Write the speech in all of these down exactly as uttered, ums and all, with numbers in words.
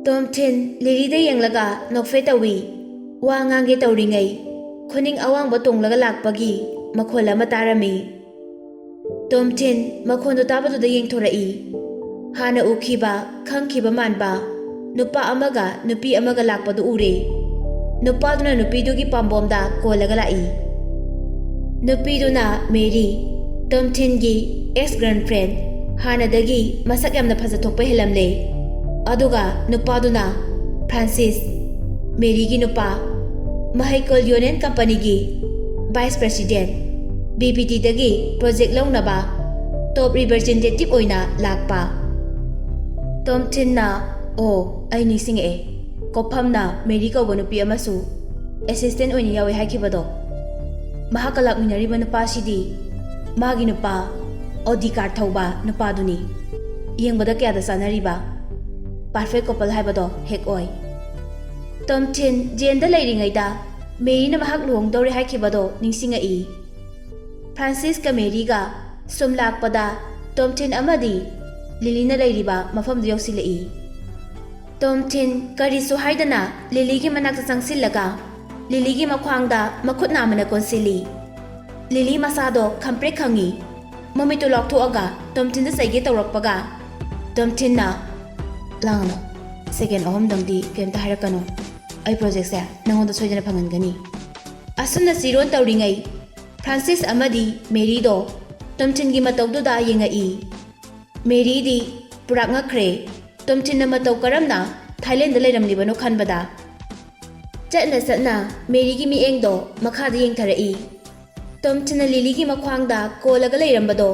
ꯇꯣꯝꯊꯤꯟ ꯂꯤꯂꯤꯗ ꯌꯦꯡꯂꯒ ꯅꯣꯛꯐꯦ ꯇꯧꯏ꯫ ꯋꯥ ꯉꯥꯡꯒꯦ ꯇꯧꯔꯤꯉꯩ ꯈꯨꯅꯤꯡ ꯑꯋꯥꯡꯕ ꯇꯣꯡꯂꯒ ꯂꯥꯛꯄꯒꯤ ꯃꯈꯣꯜ ꯑꯃ ꯇꯥꯔꯝꯃꯤ꯫ ꯇꯣꯝꯊꯤꯟ ꯃꯈꯣꯟꯗꯨ ꯇꯥꯕꯗꯨꯗ ꯌꯦꯡꯊꯣꯔꯛꯏ꯫ ꯍꯥꯟꯅ ꯎꯈꯤꯕ, ꯈꯪꯈꯤꯕ ꯃꯥꯟꯕ ꯅꯨꯄꯥ ꯑꯃꯒ ꯅꯨꯄꯤ ꯑꯃꯒ ꯂꯥꯛꯄꯗꯨ ꯎꯔꯦ꯫ ꯅꯨꯄꯥꯗꯨꯅ ꯅꯨꯄꯤꯗꯨꯒꯤ ꯄꯥꯝꯕꯣꯝꯗ ꯀꯣꯜꯂꯒ ꯂꯥꯛꯏ꯫ ꯅꯨꯄꯤꯗꯨꯅ ꯃꯦꯔꯤ, ꯇꯣꯝꯊꯤꯟꯒꯤ ex girlfriend, ꯍꯥꯟꯅꯗꯒꯤ ꯃꯁꯛ ꯌꯥꯝꯅ ꯐꯖꯊꯣꯛꯄ ꯍꯦꯜꯂꯝꯂꯦ꯫ ꯑꯗꯨꯒ ꯅꯨꯄꯥꯗꯨꯅ ꯐ꯭ꯔꯥꯟꯁꯤꯁ, ꯃꯦꯔꯤꯒꯤ ꯅꯨꯄꯥ, ꯃꯍꯩꯀꯣꯜ ꯌꯨꯅꯤꯌꯟ ꯀꯝꯄꯅꯤꯒꯤ vice president, ꯕꯤ ꯕꯤ ꯇꯤꯗꯒꯤ project ꯂꯧꯅꯕ top representative ꯑꯣꯏꯅ ꯂꯥꯛꯄ꯫ ꯇꯣꯝꯊꯤꯟꯅ, "ꯑꯣ, ꯑꯩ ꯅꯤꯡꯁꯤꯡꯉꯛꯑꯦ꯫ ꯀꯣꯐꯝꯅ ꯃꯦꯔꯤ ꯀꯧꯕ ꯅꯨꯄꯤ ꯑꯃꯁꯨ assistant ꯑꯣꯏꯅ ꯌꯥꯎꯏ ꯍꯥꯏꯈꯤꯕꯗꯣ꯫ ꯃꯍꯥꯛꯀ ꯂꯥꯛꯃꯤꯟꯅꯔꯤꯕ ꯅꯨꯄꯥꯁꯤꯗꯤ ꯃꯥꯒꯤ ꯅꯨꯄꯥ, Audi car ꯊꯧꯕ ꯅꯨꯄꯥꯗꯨꯅꯤ꯫ ꯌꯦꯡꯕꯗ ꯀꯌꯥꯗ ꯆꯥꯟꯅꯔꯤꯕ? Perfect couple ꯍꯥꯏꯕꯗꯣ ꯍꯦꯛ ꯑꯣꯏ꯫" ꯇꯣꯝꯊꯤꯟ ꯖꯦꯟꯗ ꯂꯩꯔꯤꯉꯩꯗ ꯃꯦꯔꯤꯅ ꯃꯍꯥꯛ ꯂꯨꯍꯣꯡꯗꯧꯔꯦ ꯍꯥꯏꯈꯤꯕꯗꯣ ꯅꯤꯡꯁꯤꯡꯉꯛꯏ꯫ ꯐ꯭ꯔꯥꯟꯁꯤꯁꯀ ꯃꯦꯔꯤꯒ ꯁꯨꯝ ꯂꯥꯛꯄꯗ ꯇꯣꯝꯊꯤꯟ ꯑꯃꯗꯤ ꯂꯤꯂꯤꯅ ꯂꯩꯔꯤꯕ ꯃꯐꯝꯗꯨ ꯌꯧꯁꯤꯜꯂꯛꯏ꯫ ꯇꯣꯝꯊꯤꯟ ꯀꯔꯤꯁꯨ ꯍꯥꯏꯗꯅ ꯂꯤꯂꯤꯒꯤ ꯃꯅꯥꯛꯇ ꯆꯪꯁꯤꯜꯂꯒ ꯂꯤꯂꯤꯒꯤ ꯃꯈ꯭ꯋꯥꯡꯗ ꯃꯈꯨꯠ ꯅꯥꯝꯃꯅ ꯀꯣꯟꯁꯤꯜꯂꯤ꯫ ꯂꯤꯂꯤ ꯃꯁꯥꯗꯣ ꯈꯪꯄ꯭ꯔꯦꯛ ꯈꯪꯉꯤ꯫ ꯃꯃꯤꯠꯇꯨ ꯂꯥꯎꯊꯣꯛꯑꯒ ꯇꯣꯝꯊꯤꯟꯗ ꯆꯩꯒꯦ ꯇꯧꯔꯛꯄꯒ ꯇꯣꯝꯊꯤꯟꯅ, "ꯂꯥꯡꯒꯅꯨ, second ꯑꯍꯨꯝꯗꯪꯗꯤ ꯀꯩꯝꯇ ꯍꯥꯏꯔꯛꯀꯅꯨ꯫ ꯑꯩ projectꯁꯦ ꯅꯉꯣꯟꯗ ꯁꯣꯏꯗꯅ ꯐꯪꯍꯟꯒꯅꯤ꯫" ꯑꯁꯨꯝꯅ ꯆꯤꯔꯣꯟ ꯇꯧꯔꯤꯉꯩ ꯐ꯭ꯔꯥꯟꯁꯤꯁ ꯑꯃꯗꯤ ꯃꯦꯔꯤꯗꯣ ꯇꯣꯝꯊꯤꯟꯒꯤ ꯃꯇꯧꯗꯨꯗ ꯌꯦꯡꯉꯛꯏ꯫ ꯃꯦꯔꯤꯗꯤ ꯄꯨꯔꯥ ꯉꯛꯈ꯭ꯔꯦ꯫ ꯇꯣꯝꯊꯤꯟꯅ ꯃꯇꯧ ꯀꯔꯝꯅ ꯊꯥꯏꯂꯦꯟꯗ ꯂꯩꯔꯝꯂꯤꯕꯅꯣ ꯈꯟꯕꯗ꯫ ꯆꯠꯅ ꯆꯠꯅ ꯃꯦꯔꯤꯒꯤ ꯃꯤꯠꯌꯦꯡꯗꯣ ꯃꯈꯥꯗ ꯌꯦꯡꯊꯔꯛꯏ꯫ ꯇꯣꯝꯊꯤꯟꯅ ꯂꯤꯂꯤꯒꯤ ꯃꯈ꯭ꯋꯥꯡꯗ ꯀꯣꯜꯂꯒ ꯂꯩꯔꯝꯕꯗꯣ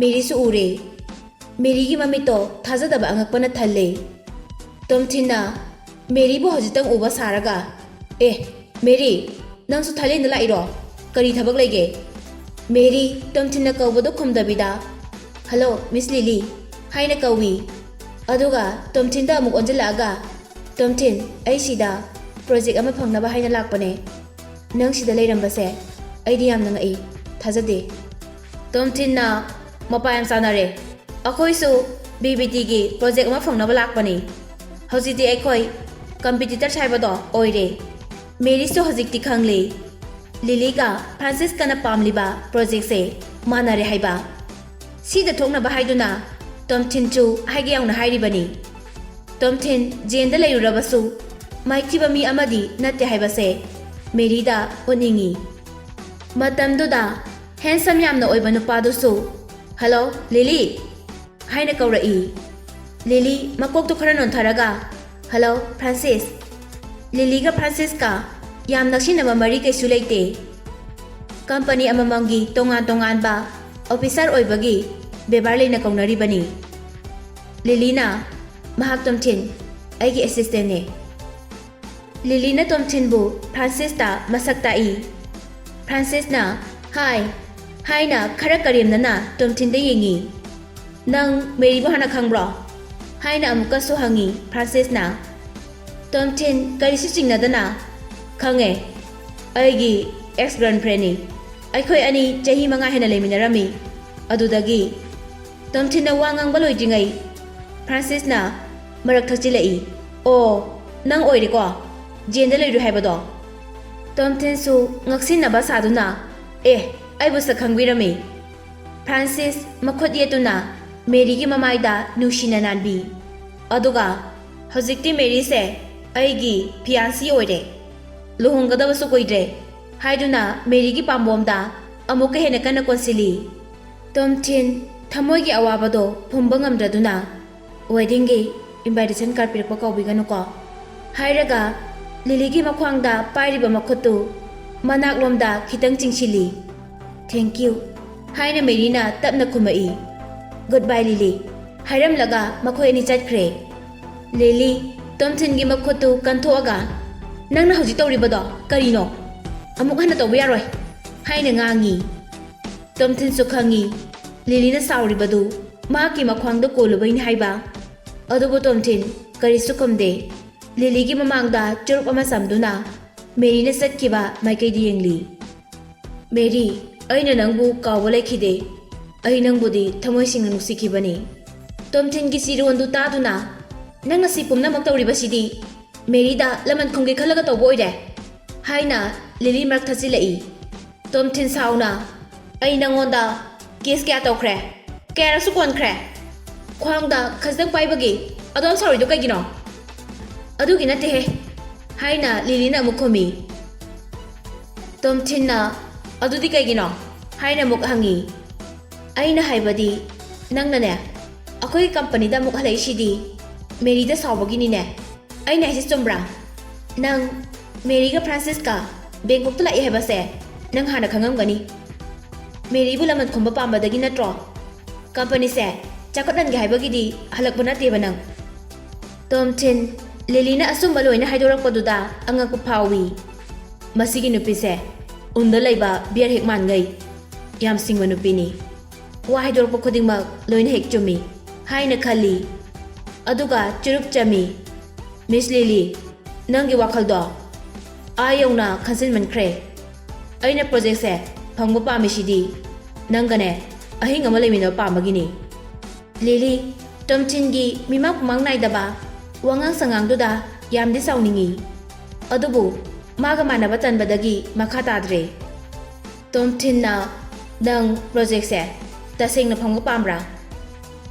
ꯃꯦꯔꯤꯁꯨ ꯎꯔꯦ꯫ ꯃꯦꯔꯤꯒꯤ ꯃꯃꯤꯠꯇꯣ ꯊꯥꯖꯗꯕ ꯑꯉꯛꯄꯅ ꯊꯜꯂꯦ꯫ ꯇꯣꯝꯊꯤꯟꯅ ꯃꯦꯔꯤꯕꯨ ꯍꯧꯖꯤꯛꯇꯪ ꯎꯕ ꯁꯥꯔꯒ, "ꯑꯦ, ꯃꯦꯔꯤ, ꯅꯪꯁꯨ ꯊꯥꯏꯂꯦꯟꯗ ꯂꯥꯛꯏꯔꯣ? ꯀꯔꯤ ꯊꯕꯛ ꯂꯩꯒꯦ?" ꯃꯦꯔꯤ ꯇꯣꯝꯊꯤꯟꯅ ꯀꯧꯕꯗꯨ ꯈꯨꯝꯗꯕꯤꯗ, "Hello, Miss Lily" ꯍꯥꯏꯅ ꯀꯧꯏ꯫ ꯑꯗꯨꯒ ꯇꯣꯝꯊꯤꯟꯗ ꯑꯃꯨꯛ ꯑꯣꯟꯁꯤꯜꯂꯛꯑꯒ, "ꯇꯣꯝꯊꯤꯟ, ꯑꯩ ꯁꯤꯗ project ꯑꯃ ꯐꯪꯅꯕ ꯍꯥꯏꯅ ꯂꯥꯛꯄꯅꯦ꯫ ꯅꯪ ꯁꯤꯗ ꯂꯩꯔꯝꯕꯁꯦ ꯑꯩꯗꯤ ꯌꯥꯝꯅ ꯉꯛꯏ, ꯊꯥꯖꯗꯦ꯫" ꯇꯣꯝꯊꯤꯟꯅ, "ꯃꯄꯥ ꯌꯥꯝ ꯆꯥꯟꯅꯔꯦ꯫ ꯑꯩꯈꯣꯏꯁꯨ ꯕꯤ ꯕꯤ ꯇꯤꯒꯤ project ꯑꯃ ꯐꯪꯅꯕ ꯂꯥꯛꯄꯅꯤ꯫ ꯍꯧꯖꯤꯛꯇꯤ ꯑꯩꯈꯣꯏ ꯀꯝꯄꯤꯇꯤꯇꯔꯁ ꯍꯥꯏꯕꯗꯣ ꯑꯣꯏꯔꯦ꯫ ꯃꯦꯔꯤꯁꯨ ꯍꯧꯖꯤꯛꯇꯤ ꯈꯪꯂꯦ, ꯂꯤꯂꯤꯒ ꯐ꯭ꯔꯥꯟꯁꯤꯁꯀꯅ ꯄꯥꯝꯂꯤꯕ ꯄ꯭ꯔꯣꯖꯦꯛꯁꯦ ꯃꯥꯟꯅꯔꯦ ꯍꯥꯏꯕ꯫ ꯁꯤꯗ ꯊꯣꯛꯅꯕ ꯍꯥꯏꯗꯨꯅ ꯇꯣꯝꯊꯤꯟꯁꯨ ꯍꯥꯏꯒꯦ ꯌꯥꯎꯅ ꯍꯥꯏꯔꯤꯕꯅꯤ꯫ ꯇꯣꯝꯊꯤꯟ ꯖꯦꯟꯗ ꯂꯩꯔꯨꯔꯕꯁꯨ ꯃꯥꯏꯊꯤꯕ ꯃꯤ ꯑꯃꯗꯤ ꯅꯠꯇꯦ ꯍꯥꯏꯕꯁꯦ ꯃꯦꯔꯤꯗ ꯎꯠꯅꯤꯡꯏ꯫ ꯃꯇꯝꯗꯨꯗ ꯍꯦꯟꯁꯝ ꯌꯥꯝꯅ ꯑꯣꯏꯕ ꯅꯨꯄꯥꯗꯨꯁꯨ, "ꯍꯜꯂꯣ, ꯂꯤꯂꯤ!" ꯍꯥꯏꯅ ꯀꯧꯔꯛꯏ꯫ ꯂꯤꯂꯤ ꯃꯀꯣꯛꯇꯨ ꯈꯔ ꯅꯣꯟꯊꯔꯒ, "ꯍꯜꯂꯣ, ꯐ꯭ꯔꯥꯟꯁꯤꯁ!" ꯂꯤꯂꯤꯒ ꯐ꯭ꯔꯥꯟꯁꯤꯁꯀ ꯌꯥꯝ ꯅꯛꯁꯤꯟꯅꯕ ꯃꯔꯤ ꯀꯩꯁꯨ ꯂꯩꯇꯦ꯫ ꯀꯝꯄꯅꯤ ꯑꯃꯃꯝꯒꯤ ꯇꯣꯉꯥꯟ ꯇꯣꯉꯥꯟꯕ ꯑꯣꯐꯤꯁꯥꯔ ꯑꯣꯏꯕꯒꯤ ꯕꯦꯕꯥꯔ ꯂꯩꯅ ꯀꯧꯅꯔꯤꯕꯅꯤ꯫ ꯂꯤꯂꯤꯅ, "ꯃꯍꯥꯛ ꯇꯣꯝꯊꯤꯟ, ꯑꯩꯒꯤ ꯑꯦꯁꯤꯁꯇꯦꯟꯅꯦ꯫" ꯂꯤꯂꯤꯅ ꯇꯣꯝꯊꯤꯟꯕꯨ ꯐ꯭ꯔꯥꯟꯁꯤꯁꯇ ꯃꯁꯛ ꯇꯥꯛꯏ꯫ ꯐ꯭ꯔꯥꯟꯁꯤꯁꯅ, "ꯍꯥꯏ" ꯍꯥꯏꯅ ꯈꯔ ꯀꯔꯦꯝꯅꯅ ꯇꯣꯝꯊꯤꯟꯗ ꯌꯦꯡꯏ꯫ "ꯅꯪ ꯃꯦꯔꯤꯕꯨ ꯍꯥꯟꯅ ꯈꯪꯕ꯭ꯔꯣ?" ꯍꯥꯏꯅ ꯑꯃꯨꯛꯀꯁꯨ ꯍꯪꯏ ꯐ꯭ꯔꯥꯟꯁꯤꯁꯅ꯫ ꯇꯣꯝꯊꯤꯟ ꯀꯔꯤꯁꯨ ꯆꯤꯡꯅꯗꯅ, "ꯈꯪꯉꯦ, ꯑꯩꯒꯤ ꯑꯦꯛꯁ ꯒꯔꯜꯐ꯭ꯔꯦꯟꯅꯤ꯫ ꯑꯩꯈꯣꯏ ꯑꯅꯤ ꯆꯍꯤ ꯃꯉꯥ ꯍꯦꯟꯅ ꯂꯩꯃꯤꯟꯅꯔꯝꯃꯤ꯫ ꯑꯗꯨꯗꯒꯤ..." ꯇꯣꯝꯊꯤꯟꯅ ꯋꯥ ꯉꯥꯡꯕ ꯂꯣꯏꯗ꯭ꯔꯤꯉꯩ ꯐ꯭ꯔꯥꯟꯁꯤꯁꯅ ꯃꯔꯛ ꯊꯛꯆꯤꯜꯂꯛꯏ꯫ "ꯑꯣ, ꯅꯪ ꯑꯣꯏꯔꯦꯀꯣ ꯖꯦꯟꯗ ꯂꯩꯔꯨꯏ ꯍꯥꯏꯕꯗꯣ?" ꯇꯣꯝꯊꯤꯟꯁꯨ ꯉꯛꯁꯤꯟꯅꯕ ꯁꯥꯗꯨꯅ, "ꯑꯦ, ꯑꯩꯕꯨ ꯁꯛ ꯈꯪꯕꯤꯔꯝꯃꯤ꯫" ꯐ꯭ꯔꯥꯟꯁꯤꯁ ꯃꯈꯨꯠ ꯌꯦꯠꯇꯨꯅ ꯃꯦꯔꯤꯒꯤ ꯃꯃꯥꯏꯗ ꯅꯨꯡꯁꯤꯅ ꯅꯥꯟꯕꯤ꯫ ꯑꯗꯨꯒ, "ꯍꯧꯖꯤꯛꯇꯤ ꯃꯦꯔꯤꯁꯦ ꯑꯩꯒꯤ ꯐꯤꯌꯥꯟꯁꯤ ꯑꯣꯏꯔꯦ, ꯂꯨꯍꯣꯡꯒꯗꯕꯁꯨ ꯀꯨꯏꯗ꯭ꯔꯦ" ꯍꯥꯏꯗꯨꯅ ꯃꯦꯔꯤꯒꯤ ꯄꯥꯝꯕꯣꯝꯗ ꯑꯃꯨꯛꯀ ꯍꯦꯟꯅ ꯀꯟꯅ ꯀꯣꯟꯁꯤꯜꯂꯤ꯫ ꯇꯣꯝꯊꯤꯟ ꯊꯃꯣꯏꯒꯤ ꯑꯋꯥꯕꯗꯣ ꯐꯨꯝꯕ ꯉꯝꯗ꯭ꯔꯗꯨꯅ, "ꯋꯦꯗꯤꯡꯒꯤ ꯏꯟꯚꯥꯏꯇꯦꯁꯟ ꯀꯥꯔꯗ ꯄꯤꯔꯛꯄ ꯀꯥꯎꯕꯤꯒꯅꯨꯀꯣ" ꯍꯥꯏꯔꯒ ꯂꯤꯂꯤꯒꯤ ꯃꯈ꯭ꯋꯥꯡꯗ ꯄꯥꯏꯔꯤꯕ ꯃꯈꯨꯠꯇꯨ ꯃꯅꯥꯛꯂꯣꯝꯗ ꯈꯤꯇꯪ ꯆꯤꯡꯁꯤꯜꯂꯤ꯫ "Thank you" ꯍꯥꯏꯅ ꯃꯦꯔꯤꯅ ꯇꯞꯅ ꯈꯨꯝꯃꯛꯏ꯫ "Good bye, ꯂꯤꯂꯤ" ꯍꯥꯏꯔꯝꯂꯒ ꯃꯈꯣꯏ ꯑꯅꯤ ꯆꯠꯈ꯭ꯔꯦ꯫ ꯂꯤꯂꯤ ꯇꯣꯝꯊꯤꯟꯒꯤ ꯃꯈꯨꯠꯇꯨ ꯀꯟꯊꯣꯛꯑꯒ, "ꯅꯪꯅ ꯍꯧꯖꯤꯛ ꯇꯧꯔꯤꯕꯗꯣ ꯀꯔꯤꯅꯣ? ꯑꯃꯨꯛ ꯍꯟꯅ ꯇꯧꯕ ꯌꯥꯔꯣꯏ" ꯍꯥꯏꯅ ꯉꯥꯡꯉꯤ꯫ ꯇꯣꯝꯊꯤꯟꯁꯨ ꯈꯪꯉꯤ ꯂꯤꯂꯤꯅ ꯁꯥꯎꯔꯤꯕꯗꯨ ꯃꯍꯥꯛꯀꯤ ꯃꯈ꯭ꯋꯥꯡꯗ ꯀꯣꯜꯂꯨꯕꯩꯅꯤ ꯍꯥꯏꯕ꯫ ꯑꯗꯨꯕꯨ ꯇꯣꯝꯊꯤꯟ ꯀꯔꯤꯁꯨ ꯈꯨꯝꯗꯦ꯫ ꯂꯤꯂꯤꯒꯤ ꯃꯃꯥꯡꯗ ꯆꯨꯔꯨꯞ ꯑꯃ ꯆꯝꯗꯨꯅ ꯃꯦꯔꯤꯅ ꯆꯠꯈꯤꯕ ꯃꯥꯏꯀꯩꯗ ꯌꯦꯡꯂꯤ꯫ "ꯃꯦꯔꯤ, ꯑꯩꯅ ꯅꯪꯕꯨ ꯀꯥꯎꯕ ꯂꯩꯈꯤꯗꯦ꯫ ꯑꯩ ꯅꯪꯕꯨꯗꯤ ꯊꯃꯣꯏ ꯁꯦꯡꯅ ꯅꯨꯡꯁꯤꯈꯤꯕꯅꯤ꯫" ꯇꯣꯝꯊꯤꯟꯒꯤ ꯆꯤꯔꯣꯟꯗꯨ ꯇꯥꯗꯨꯅ "ꯅꯪꯅ ꯁꯤ ꯄꯨꯝꯅꯃꯛ ꯇꯧꯔꯤꯕꯁꯤꯗꯤ ꯃꯦꯔꯤꯗ ꯂꯃꯟ ꯈꯨꯝꯒꯦ ꯈꯜꯂꯒ ꯇꯧꯕ ꯑꯣꯏꯔꯦ?" ꯍꯥꯏꯅ ꯂꯤꯂꯤ ꯃꯔꯛ ꯊꯠꯆꯤꯜꯂꯛꯏ꯫ ꯇꯣꯝꯊꯤꯟ ꯁꯥꯎꯅ, "ꯑꯩ ꯅꯪꯉꯣꯟꯗ ꯀꯦꯁ ꯀꯌꯥ ꯇꯧꯈ꯭ꯔꯦ? ꯀꯌꯥꯔꯛꯁꯨ ꯀꯣꯟꯈ꯭ꯔꯦ? ꯈ꯭ꯋꯥꯡꯗ ꯈꯖꯤꯛꯇꯪ ꯄꯥꯏꯕꯒꯤ ꯑꯗꯨꯌꯥꯝ ꯁꯥꯎꯔꯤꯗꯣ ꯀꯩꯒꯤꯅꯣ?" "ꯑꯗꯨꯒꯤ ꯅꯠꯇꯦꯍꯦ," ꯍꯥꯏꯅ ꯂꯤꯂꯤꯅ ꯑꯃꯨꯛ ꯈꯨꯝꯃꯤ꯫ ꯇꯣꯝꯊꯤꯟꯅ, "ꯑꯗꯨꯗꯤ ꯀꯩꯒꯤꯅꯣ?" ꯍꯥꯏꯅ ꯑꯃꯨꯛ ꯍꯪꯉꯤ꯫ "ꯑꯩꯅ ꯍꯥꯏꯕꯗꯤ, ꯅꯪꯅꯅꯦ, ꯑꯩꯈꯣꯏꯒꯤ ꯀꯝꯄꯅꯤꯗ ꯑꯃꯨꯛ ꯍꯜꯂꯛꯏꯁꯤꯗꯤ ꯃꯦꯔꯤꯗ ꯁꯥꯎꯕꯒꯤꯅꯤꯅꯦ꯫ ꯑꯩꯅ ꯍꯥꯏꯁꯦ ꯆꯨꯝꯕ꯭ꯔꯥ? ꯅꯪ ꯃꯦꯔꯤꯒ ꯐ꯭ꯔꯥꯟꯁꯤꯁꯀ ꯕꯦꯡꯀꯣꯛꯇ ꯂꯥꯛꯏ ꯍꯥꯏꯕꯁꯦ ꯅꯪ ꯍꯥꯟꯅ ꯈꯪꯉꯝꯒꯅꯤ꯫ ꯃꯦꯔꯤꯕꯨ ꯂꯃꯟ ꯈꯨꯝꯕ ꯄꯥꯝꯕꯗꯒꯤ ꯅꯠꯇ꯭ꯔꯣ? ꯀꯝꯄꯅꯤꯁꯦ ꯆꯥꯎꯈꯠꯍꯟꯒꯦ ꯍꯥꯏꯕꯒꯤꯗꯤ ꯍꯜꯂꯛꯄ ꯅꯠꯇꯦꯕ ꯅꯪ꯫" ꯇꯣꯝꯊꯤꯟ, ꯂꯤꯂꯤꯅ ꯑꯆꯨꯝꯕ ꯂꯣꯏꯅ ꯍꯥꯏꯗꯣꯔꯛꯄꯗꯨꯗ ꯑꯉꯛꯄ ꯐꯥꯎꯏ꯫ "ꯃꯁꯤꯒꯤ ꯅꯨꯄꯤꯁꯦ ꯎꯟꯗ ꯂꯩꯕ ꯕꯤꯌꯔ ꯍꯦꯛ ꯃꯥꯟꯒꯩ ꯌꯥꯝ ꯁꯤꯡꯕ ꯅꯨꯄꯤꯅꯤ꯫ ꯋꯥ ꯍꯥꯏꯗꯣꯔꯛꯄ ꯈꯨꯗꯤꯡꯃꯛ ꯂꯣꯏꯅ ꯍꯦꯛ ꯆꯨꯝꯃꯤ" ꯍꯥꯏꯅ ꯈꯜꯂꯤ꯫ ꯑꯗꯨꯒ ꯆꯨꯔꯨꯞ ꯆꯝꯃꯤ꯫ "ꯃꯤꯁ ꯂꯤꯂꯤ, ꯅꯪꯒꯤ ꯋꯥꯈꯜꯗꯣ ꯑꯥ ꯌꯧꯅ ꯈꯟꯖꯤꯟꯃꯟꯈ꯭ꯔꯦ꯫ ꯑꯩꯅ ꯄ꯭ꯔꯣꯖꯦꯛꯁꯦ ꯐꯪꯕ ꯄꯥꯝꯃꯤꯁꯤꯗꯤ ꯅꯪꯒꯅꯦ ꯑꯍꯤꯡ ꯑꯃ ꯂꯩꯃꯤꯟꯅꯕ ꯄꯥꯝꯕꯒꯤꯅꯤ꯫" ꯂꯤꯂꯤ, ꯇꯣꯝꯊꯤꯟꯒꯤ ꯃꯤꯃꯥꯡ ꯄꯨꯃꯥꯡ ꯅꯥꯏꯗꯕ ꯋꯥꯉꯥꯡ ꯁꯉꯥꯡꯗꯨꯗ ꯌꯥꯝꯗꯤ ꯁꯥꯎꯅꯤꯡꯉꯤ꯫ ꯑꯗꯨꯕꯨ ꯃꯥꯒ ꯃꯥꯟꯅꯕ ꯇꯟꯕꯗꯒꯤ ꯃꯈꯥ ꯇꯥꯗ꯭ꯔꯦ꯫ ꯇꯣꯝꯊꯤꯟꯅ, "ꯅꯪ ꯄ꯭ꯔꯣꯖꯦꯛꯁꯦ ꯇꯁꯦꯡꯅ ꯐꯪꯕ ꯄꯥꯝꯕ꯭ꯔꯥ?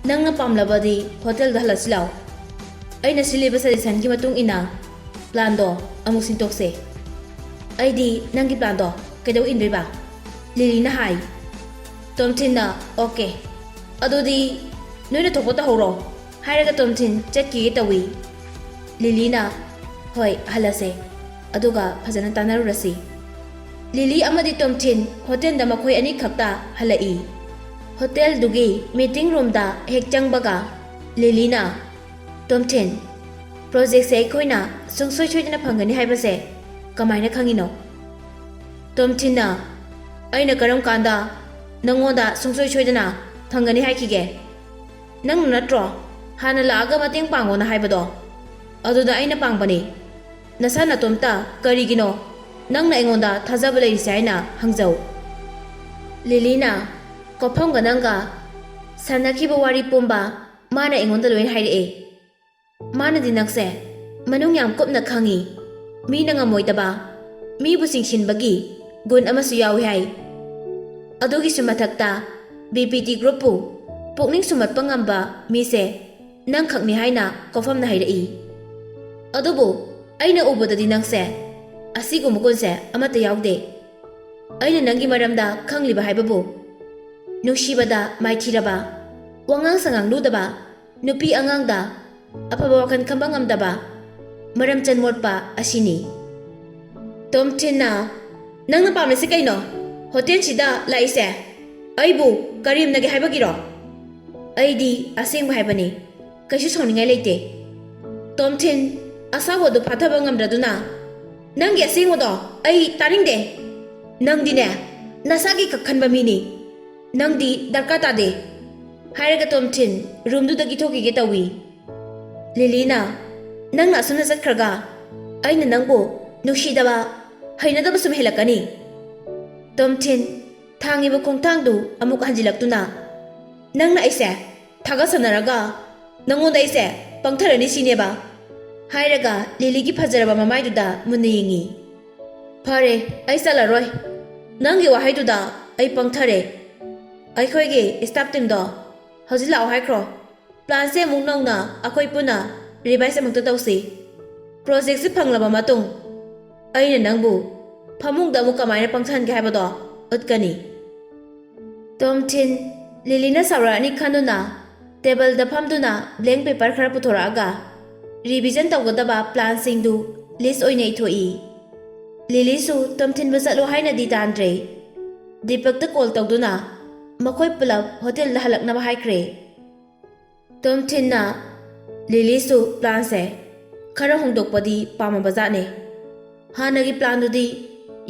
ꯅꯪꯅ ꯄꯥꯝꯂꯕꯗꯤ ꯍꯣꯇꯦꯜꯗ ꯍꯜꯂꯁꯤ ꯂꯥꯎ꯫ ꯑꯩꯅ ꯁꯤꯜꯂꯤꯕ ꯁꯖꯦꯁꯟꯒꯤ ꯃꯇꯨꯡ ꯏꯟꯅ ꯄ꯭ꯂꯥꯟꯗꯣ ꯑꯃꯨꯛ ꯁꯤꯟꯗꯣꯛꯁꯦ꯫" "ꯑꯩꯗꯤ ꯅꯪꯒꯤ ꯄ꯭ꯂꯥꯟꯗꯣ ꯀꯩꯗꯧ ꯏꯟꯗꯣꯏꯕ?" ꯂꯤꯂꯤꯅ ꯍꯥꯏ꯫ ꯇꯣꯝꯊꯤꯟꯅ, "ꯑꯣꯀꯦ, ꯑꯗꯨꯗꯤ ꯅꯣꯏꯅ ꯊꯣꯛꯄ ꯇꯧꯍꯧꯔꯣ" ꯍꯥꯏꯔꯒ ꯇꯣꯝꯊꯤꯟ ꯆꯠꯈꯤꯒꯦ ꯇꯧꯏ꯫ ꯂꯤꯂꯤꯅ, "ꯍꯣꯏ, ꯍꯜꯂꯁꯦ, ꯑꯗꯨꯒ ꯐꯖꯅ ꯇꯥꯟꯅꯔꯨꯔꯁꯤ꯫" ꯂꯤꯂꯤ ꯑꯃꯗꯤ ꯇꯣꯝꯊꯤꯟ ꯍꯣꯇꯦꯜꯗ ꯃꯈꯣꯏ ꯑꯅꯤꯈꯛꯇ ꯍꯜꯂꯛꯏ꯫ ꯍꯣꯇꯦꯜꯗꯨꯒꯤ ꯃꯤꯇꯤꯡ ꯔꯨꯝꯗ ꯍꯦꯛ ꯆꯪꯕꯒ ꯂꯤꯂꯤꯅ, "ꯇꯣꯝꯊꯤꯟ, ꯄ꯭ꯔꯣꯖꯦꯛꯁꯦ ꯑꯩꯈꯣꯏꯅ ꯁꯨꯡꯁꯣꯏ ꯁꯣꯏꯗꯅ ꯐꯪꯒꯅꯤ ꯍꯥꯏꯕꯁꯦ ꯀꯃꯥꯏꯅ ꯈꯪꯉꯤꯅꯣ?" ꯇꯣꯝꯊꯤꯟꯅ, "ꯑꯩꯅ ꯀꯔꯝ ꯀꯥꯟꯗ ꯅꯪꯉꯣꯟꯗ ꯁꯨꯡꯁꯣꯏ ꯁꯣꯏꯗꯅ ꯐꯪꯒꯅꯤ ꯍꯥꯏꯈꯤꯒꯦ? ꯅꯪꯅ ꯅꯠꯇ꯭ꯔꯣ ꯍꯥꯟꯅ ꯂꯥꯛꯑꯒ ꯃꯇꯦꯡ ꯄꯥꯡꯉꯣꯅ ꯍꯥꯏꯕꯗꯣ? ꯑꯗꯨꯗ ꯑꯩꯅ ꯄꯥꯡꯕꯅꯤ꯫ ꯅꯁꯥ ꯅꯇꯣꯝꯇ ꯀꯔꯤꯒꯤꯅꯣ ꯅꯪꯅ ꯑꯩꯉꯣꯟꯗ ꯊꯥꯖꯕ ꯂꯩꯔꯤꯁꯦ ꯍꯥꯏꯅ ꯍꯪꯖꯧ꯫" ꯂꯤꯂꯤꯅ, "ꯀꯣꯐꯝꯒ ꯅꯪꯒ ꯁꯥꯟꯅꯈꯤꯕ ꯋꯥꯔꯤ ꯄꯨꯝꯕ ꯃꯥꯅ ꯑꯩꯉꯣꯟꯗ ꯂꯣꯏꯅ ꯍꯥꯏꯔꯛꯑꯦ꯫" ꯃꯥꯅꯗꯤ ꯅꯪꯁꯦ ꯃꯅꯨꯡ ꯌꯥꯝ ꯀꯨꯞꯅ ꯈꯪꯉꯤ꯫ ꯃꯤꯅ ꯉꯝꯃꯣꯏꯗꯕ, ꯃꯤꯕꯨ ꯆꯤꯡꯁꯤꯟꯕꯒꯤ ꯒꯨꯟ ꯑꯃꯁꯨ ꯌꯥꯎꯏ ꯍꯥꯏ꯫ ꯑꯗꯨꯒꯤꯁꯨ ꯃꯊꯛꯇ ꯕꯤ ꯄꯤ ꯇꯤ ꯒ꯭ꯔꯨꯞꯄꯨ ꯄꯨꯛꯅꯤꯡ ꯁꯨꯝꯍꯠꯄ ꯉꯝꯕ ꯃꯤꯁꯦ ꯅꯪꯈꯛꯅꯤ ꯍꯥꯏꯅ ꯀꯣꯐꯝꯅ ꯍꯥꯏꯔꯛꯏ꯫ ꯑꯗꯨꯕꯨ ꯑꯩꯅ ꯎꯕꯗꯗꯤ ꯅꯪꯁꯦ ꯑꯁꯤꯒꯨꯝꯕ ꯒꯨꯟꯁꯦ ꯑꯃꯠꯇ ꯌꯥꯎꯗꯦ꯫ ꯑꯩꯅ ꯅꯪꯒꯤ ꯃꯔꯝꯗ ꯈꯪꯂꯤꯕ ꯍꯥꯏꯕꯕꯨ ꯅꯨꯡꯁꯤꯕꯗ ꯃꯥꯏꯊꯤꯔꯕ, ꯋꯥꯉꯥꯡ ꯁꯉꯥꯡ ꯂꯨꯗꯕ, ꯅꯨꯄꯤ ꯑꯉꯥꯡꯗ ꯑꯐꯕ ꯋꯥꯈꯜ ꯈꯟꯕ ꯉꯝꯗꯕ, ꯃꯔꯝ ꯆꯟ ꯃꯣꯠꯄ ꯑꯁꯤꯅꯤ꯫ ꯇꯣꯝꯊꯤꯟꯅ, "ꯅꯪꯅ ꯄꯥꯝꯂꯤꯁꯤ ꯀꯩꯅꯣ? ꯍꯣꯇꯦꯜꯁꯤꯗ ꯂꯥꯛꯏꯁꯦ ꯑꯩꯕꯨ ꯀꯔꯦꯝꯅꯒꯦ ꯍꯥꯏꯕꯒꯤꯔꯣ? ꯑꯩꯗꯤ ꯑꯁꯦꯡꯕ ꯍꯥꯏꯕꯅꯤ, ꯀꯩꯁꯨ ꯁꯥꯎꯅꯤꯡꯉꯥꯏ ꯂꯩꯇꯦ꯫" ꯇꯣꯝꯊꯤꯟ, ꯑꯁꯥꯎꯕꯗꯨ ꯐꯥꯊꯕ ꯉꯝꯗ꯭ꯔꯗꯨꯅ, "ꯅꯪꯒꯤ ꯑꯁꯦꯡꯕꯗꯣ ꯑꯩ ꯇꯥꯅꯤꯡꯗꯦ꯫ ꯅꯪꯗꯤꯅꯦ ꯅꯁꯥꯒꯤ ꯈꯛ ꯈꯟꯕ ꯃꯤꯅꯤ꯫ ꯅꯪꯗꯤ ꯗꯔꯀꯥꯔ ꯇꯥꯗꯦ," ꯍꯥꯏꯔꯒ ꯇꯣꯝꯊꯤꯟ ꯔꯨꯝꯗꯨꯗꯒꯤ ꯊꯣꯛꯈꯤꯒꯦ ꯇꯧꯏ꯫ ꯂꯤꯂꯤꯅ, "ꯅꯪꯅ ꯑꯁꯨꯝꯅ ꯆꯠꯈ꯭ꯔꯒ ꯑꯩꯅ ꯅꯪꯕꯨ ꯅꯨꯡꯁꯤꯗꯕ, ꯍꯩꯅꯗꯕ ꯁꯨꯝ ꯍꯦꯜꯂꯛꯀꯅꯤ꯫" ꯇꯣꯝꯊꯤꯟ ꯊꯥꯡꯉꯤꯕ ꯈꯣꯡꯊꯥꯡꯗꯨ ꯑꯃꯨꯛ ꯍꯟꯖꯤꯜꯂꯛꯇꯨꯅ, "ꯅꯪꯅ ꯑꯩꯁꯦ ꯊꯥꯒꯠꯁꯟꯅꯔꯒ ꯅꯪꯉꯣꯟꯗ ꯑꯩꯁꯦ ꯄꯪꯊꯔꯅꯤ ꯁꯤꯅꯦꯕ?" ꯍꯥꯏꯔꯒ ꯂꯤꯂꯤꯒꯤ ꯐꯖꯔꯕ ꯃꯃꯥꯏꯗꯨꯗ ꯃꯨꯟꯅ ꯌꯦꯡꯉꯤ꯫ "ꯐꯔꯦ, ꯑꯩ ꯆꯠꯂꯔꯣꯏ꯫ ꯅꯪꯒꯤ ꯋꯥꯍꯩꯗꯨꯗ ꯑꯩ ꯄꯪꯊꯔꯦ꯫ ꯑꯩꯈꯣꯏꯒꯤ staff teamꯗꯣ ꯍꯧꯖꯤꯛ ꯂꯥꯛꯑꯣ ꯍꯥꯏꯈ꯭ꯔꯣ꯫ Planꯁꯦ ꯑꯃꯨꯛ ꯅꯧꯅ ꯑꯩꯈꯣꯏ ꯄꯨꯟꯅ revise ꯑꯃꯨꯛꯇ ꯇꯧꯁꯤ꯫ Projectꯁꯤ ꯐꯪꯂꯕ ꯃꯇꯨꯡ ꯑꯩꯅ ꯅꯪꯕꯨ ꯐꯃꯨꯡꯗ ꯑꯃꯨꯛ ꯀꯃꯥꯏꯅ ꯄꯪꯊꯍꯟꯒꯦ ꯍꯥꯏꯕꯗꯣ ꯎꯠꯀꯅꯤ꯫" ꯇꯣꯝꯊꯤꯟ, ꯂꯤꯂꯤꯅ ꯁꯥꯎꯔꯛꯑꯅꯤ ꯈꯟꯗꯨꯅ tableꯗ ꯐꯝꯗꯨꯅ blank paper ꯈꯔ ꯄꯨꯊꯣꯔꯛꯑꯒ revision ꯇꯧꯒꯗꯕ planꯁꯤꯡꯗꯨ list ꯑꯣꯏꯅ ꯏꯊꯣꯛꯏ꯫ ꯂꯤꯂꯤꯁꯨ ꯇꯣꯝꯊꯤꯟꯕꯨ ꯆꯠꯂꯣ ꯍꯥꯏꯅꯗꯤ ꯇꯥꯟꯗ꯭ꯔꯦ꯫ ꯗꯤꯄꯛꯇ call ꯇꯧꯗꯨꯅ ꯃꯈꯣꯏ ꯄꯨꯂꯞ ꯍꯣꯇꯦꯜꯗ ꯍꯜꯂꯛꯅꯕ ꯍꯥꯏꯈ꯭ꯔꯦ꯫ ꯇꯣꯝꯊꯤꯟꯅ ꯂꯤꯂꯤꯁꯨ planꯁꯦ ꯈꯔ ꯍꯣꯡꯗꯣꯛꯄꯗꯤ ꯄꯥꯝꯃꯕꯖꯥꯠꯅꯦ꯫ ꯍꯥꯟꯅꯒꯤ planꯗꯨꯗꯤ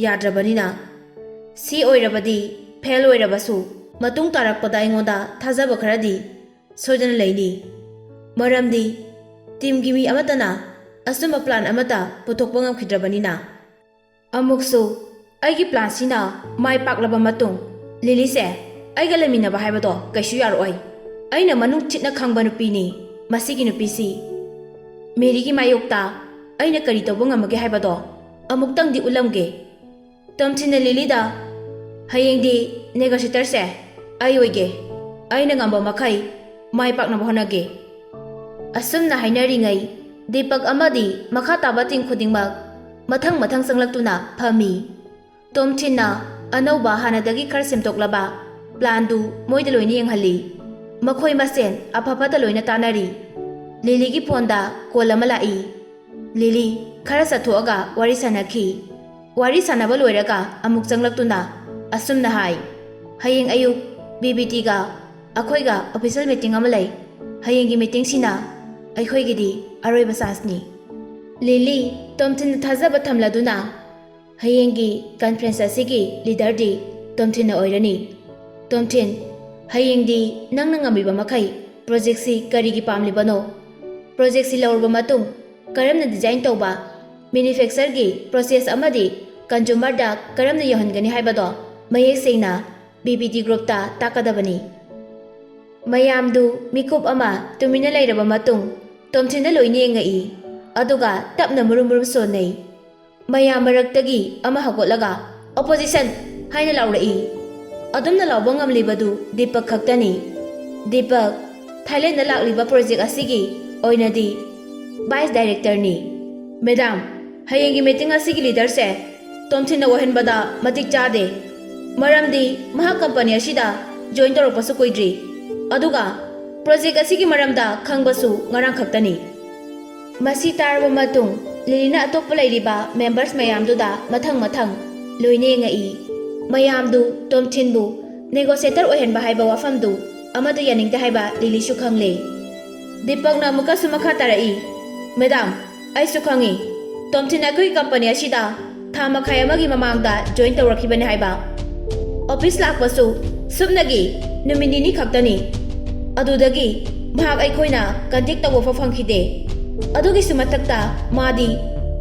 ꯌꯥꯗ꯭ꯔꯕꯅꯤꯅ, ꯁꯤ ꯑꯣꯏꯔꯕꯗꯤ fail ꯑꯣꯏꯔꯕꯁꯨ ꯃꯇꯨꯡ ꯇꯥꯔꯛꯄꯗ ꯑꯩꯉꯣꯟꯗ ꯊꯥꯖꯕ ꯈꯔꯗꯤ ꯁꯣꯏꯗꯅ ꯂꯩꯅꯤ꯫ ꯃꯔꯝꯗꯤ teamꯒꯤ ꯃꯤ ꯑꯃꯠꯇꯅ ꯑꯆꯨꯝꯕ plan ꯑꯃꯠꯇ ꯄꯨꯊꯣꯛꯄ ꯉꯝꯈꯤꯗ꯭ꯔꯕꯅꯤꯅ꯫ ꯑꯃꯨꯛꯁꯨ ꯑꯩꯒꯤ planꯁꯤꯅ ꯃꯥꯏ ꯄꯥꯛꯂꯕ ꯃꯇꯨꯡ ꯂꯤꯂꯤꯁꯦ ꯑꯩꯒ ꯂꯩꯃꯤꯟꯅꯕ ꯍꯥꯏꯕꯗꯣ ꯀꯩꯁꯨ ꯌꯥꯔꯛꯑꯣꯏ꯫ ꯑꯩꯅ ꯃꯅꯨꯡ ꯊꯤꯠꯅ ꯈꯪꯕ ꯅꯨꯄꯤꯅꯤ ꯃꯁꯤꯒꯤ ꯅꯨꯄꯤꯁꯤ꯫ ꯃꯦꯔꯤꯒꯤ ꯃꯥꯌꯣꯛꯇ ꯑꯩꯅ ꯀꯔꯤ ꯇꯧꯕ ꯉꯝꯃꯒꯦ ꯍꯥꯏꯕꯗꯣ ꯑꯃꯨꯛꯇꯪꯗꯤ ꯎꯠꯂꯝꯒꯦ꯫ ꯇꯣꯝꯊꯤꯟꯅ ꯂꯤꯂꯤꯗ, "ꯍꯌꯦꯡꯗꯤ ꯅꯦꯒꯣꯁꯤꯌꯦꯇꯔꯁꯦ ꯑꯩ ꯑꯣꯏꯒꯦ꯫ ꯑꯩꯅ ꯉꯝꯕ ꯃꯈꯩ ꯃꯥꯏ ꯄꯥꯛꯅꯕ ꯍꯣꯠꯅꯒꯦ"꯫ ꯑꯁꯨꯝꯅ ꯍꯥꯏꯅꯔꯤꯉꯩ ꯗꯤꯄꯛ ꯑꯃꯗꯤ ꯃꯈꯥ ꯇꯥꯕ ꯇꯤꯝ ꯈꯨꯗꯤꯡꯃꯛ ꯃꯊꯪ ꯃꯊꯪ ꯆꯪꯂꯛꯇꯨꯅ ꯐꯝꯃꯤ꯫ ꯇꯣꯝꯊꯤꯟꯅ ꯑꯅꯧꯕ, ꯍꯥꯟꯅꯗꯒꯤ ꯈꯔ ꯁꯦꯝꯗꯣꯛꯂꯕ ꯄ꯭ꯂꯥꯟꯗꯨ ꯃꯣꯏꯗ ꯂꯣꯏꯅ ꯌꯦꯡꯍꯜꯂꯤ꯫ ꯃꯈꯣꯏ ꯃꯁꯦꯟ ꯑꯐ ꯐꯠꯇ ꯂꯣꯏꯅ ꯇꯥꯟꯅꯔꯤ꯫ ꯂꯤꯂꯤꯒꯤ ꯐꯣꯟꯗ ꯀꯣꯜ ꯑꯃ ꯂꯥꯛꯏ꯫ ꯂꯤꯂꯤ ꯈꯔ ꯆꯠꯊꯣꯛꯑꯒ ꯋꯥꯔꯤ ꯁꯥꯟꯅꯈꯤ꯫ ꯋꯥꯔꯤ ꯁꯥꯟꯅꯕ ꯂꯣꯏꯔꯒ ꯑꯃꯨꯛ ꯆꯪꯂꯛꯇꯨꯅ ꯑꯁꯨꯝꯅ ꯍꯥꯏ, "ꯍꯌꯦꯡ ꯑꯌꯨꯛ ꯕꯤꯕꯤꯇꯤꯒ ꯑꯩꯈꯣꯏꯒ ꯑꯣꯐꯤꯁꯤꯌꯦꯜ ꯃꯤꯇꯤꯡ ꯑꯃ ꯂꯩ꯫ ꯍꯌꯦꯡꯒꯤ ꯃꯤꯇꯤꯡꯁꯤꯅ ꯑꯩꯈꯣꯏꯒꯤꯗꯤ ꯑꯔꯣꯏꯕ ꯆꯥꯟꯁꯅꯤ"꯫ ꯂꯤꯂꯤ ꯇꯣꯝꯊꯤꯟꯗ ꯊꯥꯖꯕ ꯊꯝꯂꯗꯨꯅ, "ꯍꯌꯦꯡꯒꯤ ꯀꯟꯐ꯭ꯔꯦꯟꯁ ꯑꯁꯤꯒꯤ ꯂꯤꯗꯔꯗꯤ ꯇꯣꯝꯊꯤꯟꯅ ꯑꯣꯏꯔꯅꯤ꯫ ꯇꯣꯝꯊꯤꯟ, ꯍꯌꯦꯡꯗꯤ ꯅꯪꯅ ꯉꯝꯂꯤꯕ ꯃꯈꯩ ꯄ꯭ꯔꯣꯖꯦꯛꯁꯤ ꯀꯔꯤꯒꯤ ꯄꯥꯝꯂꯤꯕꯅꯣ? ꯄ꯭ꯔꯣꯖꯦꯛꯁꯤ ꯂꯧꯔꯕ ꯃꯇꯨꯡ ꯀꯔꯝꯅ ꯗꯤꯖꯥꯏꯟ ꯇꯧꯕ, ꯃꯦꯅꯨꯐꯦꯛꯆꯔꯒꯤ ꯄ꯭ꯔꯣꯁꯦꯁ ꯑꯃꯗꯤ ꯀꯟꯖꯨꯃꯔꯗ ꯀꯔꯝꯅ ꯌꯧꯍꯟꯒꯅꯤ ꯍꯥꯏꯕꯗꯣ ꯃꯌꯦꯛ ꯁꯦꯡꯅ ꯕꯤꯕꯤꯇꯤ ꯒ꯭ꯔꯨꯞꯇ ꯇꯥꯛꯀꯗꯕꯅꯤ"꯫ ꯃꯌꯥꯝꯗꯨ ꯃꯤꯀꯨꯞ ꯑꯃ ꯇꯨꯃꯤꯟꯅ ꯂꯩꯔꯕ ꯃꯇꯨꯡ ꯇꯣꯝꯊꯤꯟꯗ ꯂꯣꯏꯅ ꯌꯦꯡꯉꯛꯏ, ꯑꯗꯨꯒ ꯇꯞꯅ ꯃꯨꯔꯨꯝ ꯃꯨꯔꯨꯝ ꯁꯣꯟꯅꯩ꯫ ꯃꯌꯥꯝ ꯃꯔꯛꯇꯒꯤ ꯑꯃ ꯍꯧꯒꯠꯂꯒ "ꯑꯣꯄꯣꯖꯤꯁꯟ!" ꯍꯥꯏꯅ ꯂꯥꯎꯔꯛꯏ꯫ ꯑꯗꯨꯝꯅ ꯂꯥꯎꯕ ꯉꯝꯂꯤꯕꯗꯨ ꯗꯤꯄꯛ ꯈꯛꯇꯅꯤ꯫ ꯗꯤꯄꯛ, ꯊꯥꯏꯂꯦꯟꯗ ꯂꯥꯛꯂꯤꯕ ꯄ꯭ꯔꯣꯖꯦꯛ ꯑꯁꯤꯒꯤ ꯑꯣꯏꯅꯗꯤ ꯚꯥꯏꯁ ꯗꯥꯏꯔꯦꯛꯇꯔꯅꯤ꯫ "ꯃꯦꯗꯥꯝ, ꯍꯌꯦꯡꯒꯤ ꯃꯤꯇꯤꯡ ꯑꯁꯤꯒꯤ ꯂꯤꯗꯔꯁꯦ ꯇꯣꯝꯊꯤꯟꯅ ꯑꯣꯏꯍꯟꯕꯗ ꯃꯇꯤꯛ ꯆꯥꯗꯦ꯫ ꯃꯔꯝꯗꯤ ꯃꯍꯥꯛ ꯀꯝꯄꯅꯤ ꯑꯁꯤꯗ ꯖꯣꯏꯟ ꯇꯧꯔꯛꯄꯁꯨ ꯀꯨꯏꯗ꯭ꯔꯤ꯫ ꯑꯗꯨꯒ ꯄ꯭ꯔꯣꯖꯦꯛ ꯑꯁꯤꯒꯤ ꯃꯔꯝꯗ ꯈꯪꯕꯁꯨ ꯉꯔꯥꯡ ꯈꯛꯇꯅꯤ"꯫ ꯃꯁꯤ ꯇꯥꯔꯕ ꯃꯇꯨꯡ ꯂꯤꯂꯤꯅ ꯑꯇꯣꯞꯄ ꯂꯩꯔꯤꯕ ꯃꯦꯝꯕꯔꯁ ꯃꯌꯥꯝꯗꯨꯗ ꯃꯊꯪ ꯃꯊꯪ ꯂꯣꯏꯅ ꯌꯦꯡꯉꯛꯏ꯫ ꯃꯌꯥꯝꯗꯨ ꯇꯣꯝꯊꯤꯟꯕꯨ ꯅꯦꯒꯣꯁꯤꯌꯦꯇꯔ ꯑꯣꯏꯍꯟꯕ ꯍꯥꯏꯕ ꯋꯥꯐꯝꯗꯨ ꯑꯃꯠꯇ ꯌꯥꯅꯤꯡꯗꯦ ꯍꯥꯏꯕ ꯂꯤꯂꯤꯁꯨ ꯈꯪꯂꯦ꯫ ꯗꯤꯄꯛꯅ ꯑꯃꯨꯛꯀꯁꯨ ꯃꯈꯥ ꯇꯥꯔꯛꯏ, "ꯃꯦꯗꯥꯝ, ꯑꯩꯁꯨ ꯈꯪꯏ꯫ ꯇꯣꯝꯊꯤꯟ ꯑꯩꯈꯣꯏꯒꯤ ꯀꯝꯄꯅꯤ ꯑꯁꯤꯗ ꯊꯥ ꯃꯈꯥꯏ ꯑꯃꯒꯤ ꯃꯃꯥꯡꯗ ꯖꯣꯏꯟ ꯇꯧꯔꯛꯈꯤꯕꯅꯤ ꯍꯥꯏꯕ꯫ ꯑꯣꯐꯤꯁ ꯂꯥꯛꯄꯁꯨ ꯁꯨꯞꯅꯒꯤ ꯅꯨꯃꯤꯠ ꯅꯤꯅꯤ ꯈꯛꯇꯅꯤ꯫ ꯑꯗꯨꯗꯒꯤ ꯃꯍꯥꯛ ꯑꯩꯈꯣꯏꯅ ꯀꯟꯇꯦꯛ ꯇꯧꯕ ꯐꯥꯎ ꯐꯪꯈꯤꯗꯦ꯫ ꯑꯗꯨꯒꯤꯁꯨ ꯃꯊꯛꯇ ꯃꯥꯗꯤ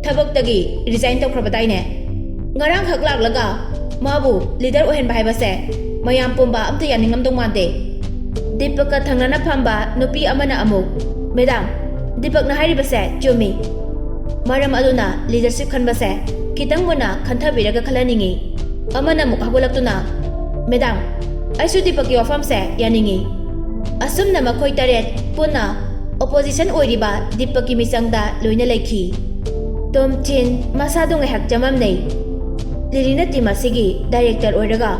ꯊꯕꯛꯇꯒꯤ ꯔꯤꯖꯥꯏꯟ ꯇꯧꯈ꯭ꯔꯕꯗꯥꯏꯅꯦ? ꯉꯔꯥꯡꯈꯛ ꯂꯥꯛꯂꯒ ꯃꯥꯕꯨ ꯂꯤꯗꯔ ꯑꯣꯏꯍꯟꯕ ꯍꯥꯏꯕꯁꯦ ꯃꯌꯥꯝ ꯄꯨꯝꯕ ꯑꯝꯇ ꯌꯥꯅꯤꯡꯉꯝꯗꯧ ꯃꯥꯟꯗꯦ"꯫ ꯗꯤꯄꯛꯀ ꯊꯪꯅꯅ ꯐꯝꯕ ꯅꯨꯄꯤ ꯑꯃꯅ ꯑꯃꯨꯛ, "ꯃꯦꯗꯥꯝ, ꯗꯤꯄꯛꯅ ꯍꯥꯏꯔꯤꯕꯁꯦ ꯆꯨꯝꯃꯤ꯫ ꯃꯔꯝ ꯑꯗꯨꯅ ꯂꯤꯗꯔꯁꯤꯞ ꯈꯟꯕꯁꯦ ꯈꯤꯇꯪ ꯃꯨꯟꯅ ꯈꯟꯊꯕꯤꯔꯒ ꯈꯜꯍꯟꯅꯤꯡꯉꯤ꯫ ꯑꯃꯅ ꯑꯃꯨꯛ ꯍꯧꯒꯠꯂꯛꯇꯨꯅ, "ꯃꯦꯗꯥꯝ, ꯑꯩꯁꯨ ꯗꯤꯄꯛꯀꯤ ꯋꯥꯐꯝꯁꯦ ꯌꯥꯅꯤꯡꯉꯤ꯫" ꯑꯁꯨꯝꯅ ꯃꯈꯣꯏ ꯇꯔꯦꯠ ꯄꯨꯟꯅ ꯑꯣꯄꯣꯖꯤꯁꯟ ꯑꯣꯏꯔꯤꯕ ꯗꯤꯄꯛꯀꯤ ꯃꯤꯆꯪꯗ ꯂꯣꯏꯅ ꯂꯩꯈꯤ꯫ ꯇꯣꯝꯊꯤꯟ ꯃꯁꯥꯗꯣ ꯉꯥꯏꯍꯥꯛ ꯆꯃꯝꯅꯩ꯫ ꯂꯤꯂꯤꯅ ꯇꯤꯝ ꯑꯁꯤꯒꯤ ꯗꯥꯏꯔꯦꯛꯇꯔ ꯑꯣꯏꯔꯒ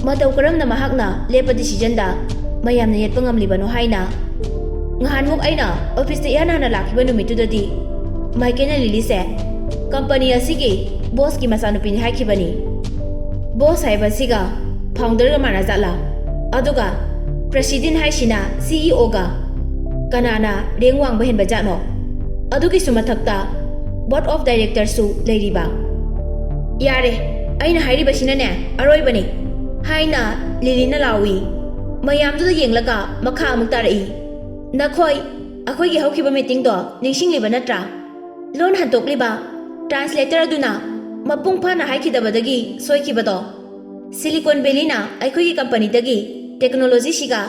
ꯃꯇꯧ ꯀꯔꯝꯅ ꯃꯍꯥꯛꯅ ꯂꯦꯞꯄ ꯗꯤꯁꯤꯖꯟꯗ ꯃꯌꯥꯝꯅ ꯌꯦꯠꯄ ꯉꯝꯂꯤꯕꯅꯣ ꯍꯥꯏꯅ꯫ ꯉꯍꯥꯟꯃꯨꯛ ꯑꯩꯅ ꯑꯣꯐꯤꯁꯇ ꯏꯍꯥꯟ ꯍꯥꯟꯅ ꯂꯥꯛꯈꯤꯕ ꯅꯨꯃꯤꯠꯇꯨꯗꯗꯤ ꯃꯥꯏꯀꯦꯜꯅ ꯂꯤꯂꯤꯁꯦ ꯀꯝꯄꯅꯤ ꯑꯁꯤꯒꯤ ꯕꯣꯁꯀꯤ ꯃꯆꯥꯅꯨꯄꯤꯅꯤ ꯍꯥꯏꯈꯤꯕꯅꯤ꯫ ꯕꯣꯁ ꯍꯥꯏꯕꯁꯤꯒ ꯐꯥꯎꯟꯗꯔꯒ ꯃꯥꯟꯅꯖꯥꯠꯂꯥ? ꯑꯗꯨꯒ ꯄ꯭ꯔꯦꯁꯤꯗꯦꯟ ꯍꯥꯏꯁꯤꯅ ꯁꯤ ꯏ ꯑꯣꯒ ꯀꯅꯥꯅ ꯔꯦꯡ ꯋꯥꯡꯕ ꯍꯦꯟꯕ ꯖꯥꯠꯅꯣ? ꯑꯗꯨꯒꯤꯁꯨ ꯃꯊꯛꯇ ꯕꯣꯔꯗ ꯑꯣꯐ ꯗꯥꯏꯔꯦꯛꯇꯔꯁꯨ ꯂꯩꯔꯤꯕ꯫ "ꯌꯥꯔꯦ, ꯑꯩꯅ ꯍꯥꯏꯔꯤꯕꯁꯤꯅꯅꯦ ꯑꯔꯣꯏꯕꯅꯤ," ꯍꯥꯏꯅ ꯂꯤꯂꯤꯅ ꯂꯥꯎꯏ꯫ ꯃꯌꯥꯝꯗꯨꯗ ꯌꯦꯡꯂꯒ ꯃꯈꯥ ꯑꯃꯨꯛ ꯇꯥꯔꯛꯏ, "ꯅꯈꯣꯏ ꯑꯩꯈꯣꯏꯒꯤ ꯍꯧꯈꯤꯕ ꯃꯤꯇꯤꯡꯗꯣ ꯅꯤꯡꯁꯤꯡꯂꯤꯕ ꯅꯠꯇ꯭ꯔꯥ? ꯂꯣꯟ ꯍꯟꯗꯣꯛꯂꯤꯕ ꯇ꯭ꯔꯥꯟꯁꯂꯦꯇꯔ ꯑꯗꯨꯅ ꯃꯄꯨꯡ ꯐꯥꯅ ꯍꯥꯏꯈꯤꯗꯕꯗꯒꯤ ꯁꯣꯏꯈꯤꯕꯗꯣ꯫ ꯁꯤꯂꯤꯀꯣꯟ ꯚꯦꯂꯤꯅ ꯑꯩꯈꯣꯏꯒꯤ ꯀꯝꯄꯅꯤꯗꯒꯤ ꯇꯦꯛꯅꯣꯂꯣꯖꯤꯁꯤꯒ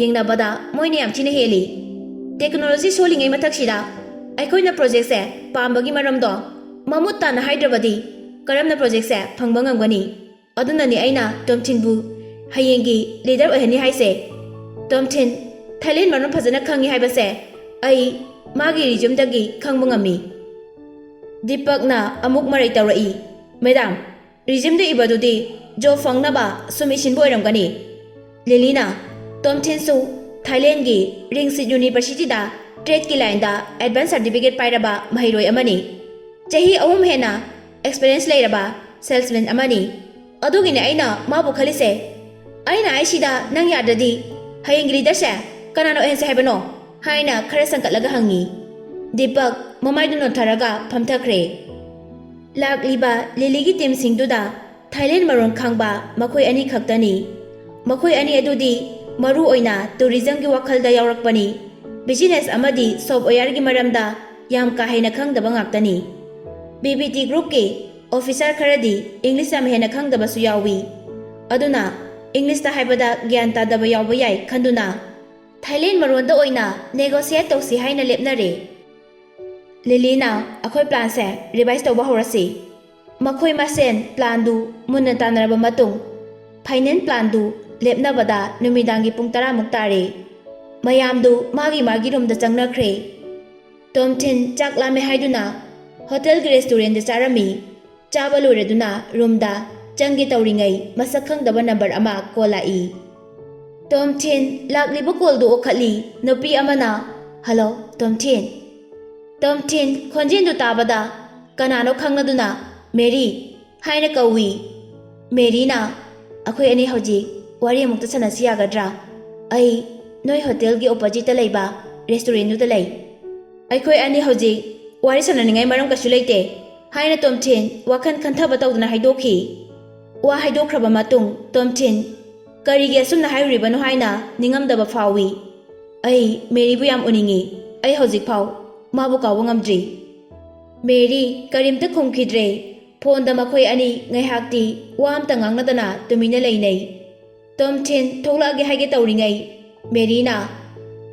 ꯌꯦꯡꯅꯕꯗ ꯃꯣꯏꯅ ꯌꯥꯝ ꯊꯤꯅ ꯍꯦꯜꯂꯤ꯫ ꯇꯦꯛꯅꯣꯂꯣꯖꯤ ꯁꯣꯜꯂꯤꯉꯩ ꯃꯊꯛꯁꯤꯗ ꯑꯩꯈꯣꯏꯅ ꯄ꯭ꯔꯣꯖꯦꯛꯁꯦ ꯄꯥꯝꯕꯒꯤ ꯃꯔꯝꯗꯣ ꯃꯃꯨꯠ ꯇꯥꯅ ꯍꯥꯏꯗ꯭ꯔꯕꯗꯤ ꯀꯔꯝꯅ ꯄ꯭ꯔꯣꯖꯦꯛꯁꯦ ꯐꯪꯕ ꯉꯝꯒꯅꯤ? ꯑꯗꯨꯅꯅꯤ ꯑꯩꯅ ꯇꯣꯝꯊꯤꯟꯕꯨ ꯍꯌꯦꯡꯒꯤ ꯂꯤꯗꯔ ꯑꯣꯏꯍꯟꯅꯤ ꯍꯥꯏꯁꯦ꯫ ꯇꯣꯝꯊꯤꯟ ꯊꯥꯏꯂꯦꯟ ꯃꯔꯣꯟ ꯐꯖꯅ ꯈꯪꯉꯤ ꯍꯥꯏꯕꯁꯦ ꯑꯩ ꯃꯥꯒꯤ ꯔꯤꯖ꯭ꯌꯨꯝꯗꯒꯤ ꯈꯪꯕ ꯉꯝꯃꯤ꯫" ꯗꯤꯄꯛꯅ ꯑꯃꯨꯛ ꯃꯔꯩ ꯇꯧꯔꯛꯏ, "ꯃꯦꯗꯥꯝ, ꯔꯤꯖ꯭ꯌꯨꯝꯗ ꯏꯕꯗꯨꯗꯤ ꯖꯣꯕ ꯐꯪꯅꯕ ꯁꯨꯝ ꯏꯁꯤꯟꯕ ꯑꯣꯏꯔꯝꯒꯅꯤ꯫" ꯂꯤꯂꯤꯅ, "ꯇꯣꯝꯊꯤꯟꯁꯨ ꯊꯥꯏꯂꯦꯟꯒꯤ ꯔꯤꯡꯁꯤꯠ ꯌꯨꯅꯤꯚꯔꯁꯤꯇꯤꯗ ꯇ꯭ꯔꯦꯗꯀꯤ ꯂꯥꯏꯟꯗ ꯑꯦꯗꯚꯥꯟꯁ ꯁꯥꯔꯇꯤꯐꯤꯀꯦꯠ ꯄꯥꯏꯔꯕ ꯃꯍꯩꯔꯣꯏ ꯑꯃꯅꯤ꯫ ꯆꯍꯤ ꯑꯍꯨꯝ ꯍꯦꯟꯅ ꯑꯦꯛꯁꯄꯤꯔꯤꯌꯦꯟꯁ ꯂꯩꯔꯕ ꯁꯦꯜꯁꯃꯦꯟ ꯑꯃꯅꯤ꯫ ꯑꯗꯨꯒꯤꯅꯦ ꯑꯩꯅ ꯃꯥꯕꯨ ꯈꯜꯂꯤꯁꯦ꯫ ꯑꯩꯅ ꯍꯥꯏꯁꯤꯗ ꯅꯪ ꯌꯥꯗ꯭ꯔꯗꯤ ꯍꯌꯦꯡꯒꯤ ꯂꯤꯗꯔꯁꯦ ꯀꯅꯥꯅ ꯑꯣꯏꯍꯟꯁꯦ ꯍꯥꯏꯕꯅꯣ?" ꯍꯥꯏꯅ ꯈꯔ ꯁꯪꯀꯠꯂꯒ ꯍꯪꯉꯤ꯫ ꯗꯤꯄꯛ ꯃꯃꯥꯏꯗꯨ ꯅꯣꯟꯊꯔꯒ ꯐꯝꯊꯈ꯭ꯔꯦ꯫ ꯂꯥꯛꯂꯤꯕ ꯂꯤꯂꯤꯒꯤ ꯇꯤꯝꯁꯤꯡꯗꯨꯗ ꯊꯥꯏꯂꯦꯟ ꯃꯔꯣꯟ ꯈꯪꯕ ꯃꯈꯣꯏ ꯑꯅꯤ ꯈꯛꯇꯅꯤ꯫ ꯃꯈꯣꯏ ꯑꯅꯤ ꯑꯗꯨꯗꯤ ꯃꯔꯨ ꯑꯣꯏꯅ ꯇꯨꯔꯤꯖꯝꯒꯤ ꯋꯥꯈꯜꯗ ꯌꯥꯎꯔꯛꯄꯅꯤ꯫ ꯕꯤꯖꯤꯅꯦꯁ ꯑꯃꯗꯤ ꯁꯣꯐꯋꯦꯌꯔꯒꯤ ꯃꯔꯝꯗ ꯌꯥꯝ ꯀꯥ ꯍꯦꯟꯅ ꯈꯪꯗꯕ ꯉꯥꯛꯇꯅꯤ꯫ ꯕꯤ ꯕꯤ ꯇꯤ ꯒ꯭ꯔꯨꯞꯀꯤ ꯑꯣꯐꯤꯁꯥꯔ ꯈꯔꯗꯤ ꯏꯪꯂꯤꯁ ꯌꯥꯝ ꯍꯦꯟꯅ ꯈꯪꯗꯕꯁꯨ ꯌꯥꯎꯏ꯫ ꯑꯗꯨꯅ ꯏꯪꯂꯤꯁꯇ ꯍꯥꯏꯕꯗ ꯒ꯭ꯌꯥꯟ ꯇꯥꯗꯕ ꯌꯥꯎꯕ ꯌꯥꯏ ꯈꯟꯗꯨꯅ ꯊꯥꯏꯂꯦꯟ ꯃꯔꯣꯟꯗ ꯑꯣꯏꯅ ꯅꯦꯒꯣꯁꯤꯌꯦꯠ ꯇꯧꯁꯤ ꯍꯥꯏꯅ ꯂꯦꯞꯅꯔꯦ꯫ ꯂꯤꯂꯤꯅ, "ꯑꯩꯈꯣꯏ ꯄ꯭ꯂꯥꯟꯁꯦ ꯔꯤꯚꯥꯏꯁ ꯇꯧꯕ ꯍꯧꯔꯁꯤ꯫ ꯃꯈꯣꯏ ꯃꯁꯦꯟ ꯄ꯭ꯂꯥꯟꯗꯨ ꯃꯨꯟꯅ ꯇꯥꯟꯅꯔꯕ ꯃꯇꯨꯡ, ꯐꯥꯏꯅꯦꯜ ꯄ꯭ꯂꯥꯟꯗꯨ ꯂꯦꯞꯅꯕꯗ ꯅꯨꯃꯤꯗꯥꯡꯒꯤ ꯄꯨꯡ ꯇꯔꯥꯃꯨꯛ ꯇꯥꯔꯦ꯫ ꯃꯌꯥꯝꯗꯨ ꯃꯥꯒꯤ ꯃꯥꯒꯤ ꯔꯨꯝꯗ ꯆꯪꯅꯈ꯭ꯔꯦ꯫ ꯇꯣꯝꯊꯤꯟ ꯆꯥꯛ ꯂꯥꯝꯃꯦ ꯍꯥꯏꯗꯨꯅ ꯍꯣꯇꯦꯜꯒꯤ ꯔꯦꯁꯇꯨꯔꯦꯟꯗ ꯆꯥꯔꯝꯃꯤ꯫ ꯆꯥꯕ ꯂꯣꯏꯔꯗꯨꯅ ꯔꯨꯝꯗ ꯆꯪꯒꯦ ꯇꯧꯔꯤꯉꯩ ꯃꯁꯛ ꯈꯪꯗꯕ ꯅꯝꯕꯔ ꯑꯃ ꯀꯣꯜ ꯂꯥꯛꯏ꯫ ꯇꯣꯝꯊꯤꯟ ꯂꯥꯛꯂꯤꯕ ꯀꯣꯜꯗꯨ ꯑꯣꯛꯈꯠꯂꯤ꯫ ꯅꯨꯄꯤ ꯑꯃꯅ, "ꯍꯜꯂꯣ, ꯇꯣꯝꯊꯤꯟ?" ꯇꯣꯝꯊꯤꯟ ꯈꯣꯟꯖꯦꯜꯗꯨ ꯇꯥꯕꯗ ꯀꯅꯥꯅꯣ ꯈꯪꯅꯗꯨꯅ, "ꯃꯦꯔꯤ" ꯍꯥꯏꯅ ꯀꯧꯏ꯫ ꯃꯦꯔꯤꯅ, "ꯑꯩꯈꯣꯏ ꯑꯅꯤ ꯍꯧꯖꯤꯛ ꯋꯥꯔꯤ ꯑꯃꯨꯛꯇ ꯁꯥꯟꯅꯁꯤ ꯌꯥꯒꯗ꯭ꯔꯥ? ꯑꯩ ꯅꯣꯏ ꯍꯣꯇꯦꯜꯒꯤ ꯑꯣꯄꯣꯖꯤꯠꯇ ꯂꯩꯕ ꯔꯦꯁꯇꯨꯔꯦꯟꯗꯨꯗ ꯂꯩ꯫ ꯑꯩꯈꯣꯏ ꯑꯅꯤ ꯍꯧꯖꯤꯛ ꯋꯥꯔꯤ ꯁꯥꯟꯅꯅꯤꯡꯉꯥꯏ ꯃꯔꯝ ꯀꯩꯁꯨ ꯂꯩꯇꯦ" ꯍꯥꯏꯅ ꯇꯣꯝꯊꯤꯟ ꯋꯥꯈꯜ ꯈꯟꯊꯕ ꯇꯧꯗꯅ ꯍꯥꯏꯗꯣꯛꯈꯤ꯫ ꯋꯥ ꯍꯥꯏꯗꯣꯛꯈ꯭ꯔꯕ ꯃꯇꯨꯡ ꯇꯣꯝꯊꯤꯟ ꯀꯔꯤꯒꯤ ꯑꯁꯨꯝꯅ ꯍꯥꯏꯔꯨꯔꯤꯕꯅꯣ ꯍꯥꯏꯅ ꯅꯤꯡꯉꯝꯗꯕ ꯐꯥꯎꯏ꯫ "ꯑꯩ ꯃꯦꯔꯤꯕꯨ ꯌꯥꯝ ꯎꯅꯤꯡꯏ꯫ ꯑꯩ ꯍꯧꯖꯤꯛꯐꯥꯎ ꯃꯥꯕꯨ ꯀꯥꯎꯕ ꯉꯝꯗ꯭ꯔꯤ꯫" ꯃꯦꯔꯤ ꯀꯔꯤꯝꯇ ꯈꯨꯝꯈꯤꯗ꯭ꯔꯦ꯫ ꯐꯣꯟꯗ ꯃꯈꯣꯏ ꯑꯅꯤ ꯉꯥꯏꯍꯥꯛꯇꯤ ꯋꯥ ꯑꯝꯇ ꯉꯥꯡꯅꯗꯅ ꯇꯨꯃꯤꯟꯅ ꯂꯩꯅꯩ꯫ ꯇꯣꯝꯊꯤꯟ ꯊꯣꯛꯂꯛꯑꯒꯦ ꯍꯥꯏꯒꯦ ꯇꯧꯔꯤꯉꯩ, ꯃꯦꯔꯤꯅ,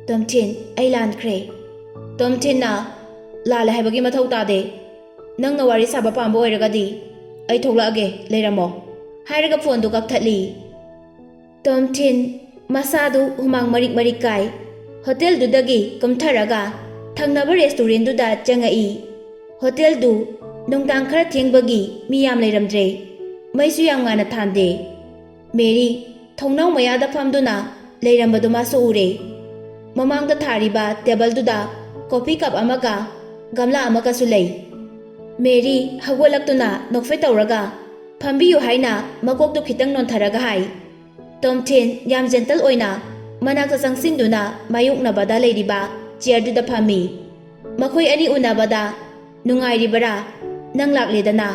"ꯇꯣꯝꯊꯤꯟ, ꯑꯩ ꯂꯥꯟꯈ꯭ꯔꯦ꯫" ꯇꯣꯝꯊꯤꯟꯅ, "ꯂꯥꯜꯂꯦ ꯍꯥꯏꯕꯒꯤ ꯃꯊꯧ ꯇꯥꯗꯦ꯫ ꯅꯪꯅ ꯋꯥꯔꯤ ꯁꯥꯕ ꯄꯥꯝꯕ ꯑꯣꯏꯔꯒꯗꯤ ꯑꯩ ꯊꯣꯛꯂꯛꯑꯒꯦ, ꯂꯩꯔꯝꯃꯣ" ꯍꯥꯏꯔꯒ ꯐꯣꯟꯗꯨ ꯀꯛꯊꯠꯂꯤ꯫ ꯇꯣꯝꯊꯤꯟ ꯃꯁꯥꯗꯨ ꯍꯨꯃꯥꯡ ꯃꯔꯤꯛ ꯃꯔꯤꯛ ꯀꯥꯏ꯫ ꯍꯣꯇꯦꯜꯗꯨꯗꯒꯤ ꯀꯨꯝꯊꯔꯒ ꯊꯪꯅꯕ ꯔꯦꯁꯇꯨꯔꯦꯟꯗꯨꯗ ꯆꯪꯉꯛꯏ꯫ ꯍꯣꯇꯦꯜꯗꯨ ꯅꯨꯡꯗꯥꯡ ꯈꯔ ꯊꯦꯡꯕꯒꯤ ꯃꯤ ꯌꯥꯝ ꯂꯩꯔꯝꯗ꯭ꯔꯦ꯫ ꯃꯩꯁꯨ ꯌꯥꯝ ꯉꯥꯟꯅ ꯊꯥꯟꯗꯦ꯫ ꯃꯦꯔꯤ ꯊꯣꯡꯅꯥꯎ ꯃꯌꯥꯗ ꯐꯝꯗꯨꯅ ꯂꯩꯔꯝꯕꯗꯨ ꯃꯥꯁꯨ ꯎꯔꯦ꯫ ꯃꯃꯥꯡꯗ ꯊꯥꯔꯤꯕ ꯇꯦꯕꯜꯗꯨꯗ ꯀꯣꯐꯤ ꯀꯞ ꯑꯃꯒ ꯒꯝꯂꯥ ꯑꯃꯒꯁꯨ ꯂꯩ꯫ ꯃꯦꯔꯤ ꯍꯧꯒꯠꯂꯛꯇꯨꯅ ꯅꯣꯛꯐꯦꯠ ꯇꯧꯔꯒ, "ꯐꯝꯕꯤꯌꯨ" ꯍꯥꯏꯅ ꯃꯀꯣꯛꯇꯨ ꯈꯤꯇꯪ ꯅꯣꯟꯊꯔꯒ ꯍꯥꯏ꯫ ꯇꯣꯝꯊꯤꯟ ꯌꯥꯝ ꯖꯦꯟꯇꯜ ꯑꯣꯏꯅ ꯃꯅꯥꯛꯇ ꯆꯪꯁꯤꯟꯗꯨꯅ ꯃꯥꯌꯣꯛꯅꯕꯗ ꯂꯩꯔꯤꯕ ꯆꯤꯌꯔꯗꯨꯗ ꯐꯝꯃꯤ꯫ ꯃꯈꯣꯏ ꯑꯅꯤ ꯎꯅꯕꯗ, "ꯅꯨꯡꯉꯥꯏꯔꯤꯕꯔꯥ? ꯅꯪ ꯂꯥꯛꯂꯦꯗꯅ"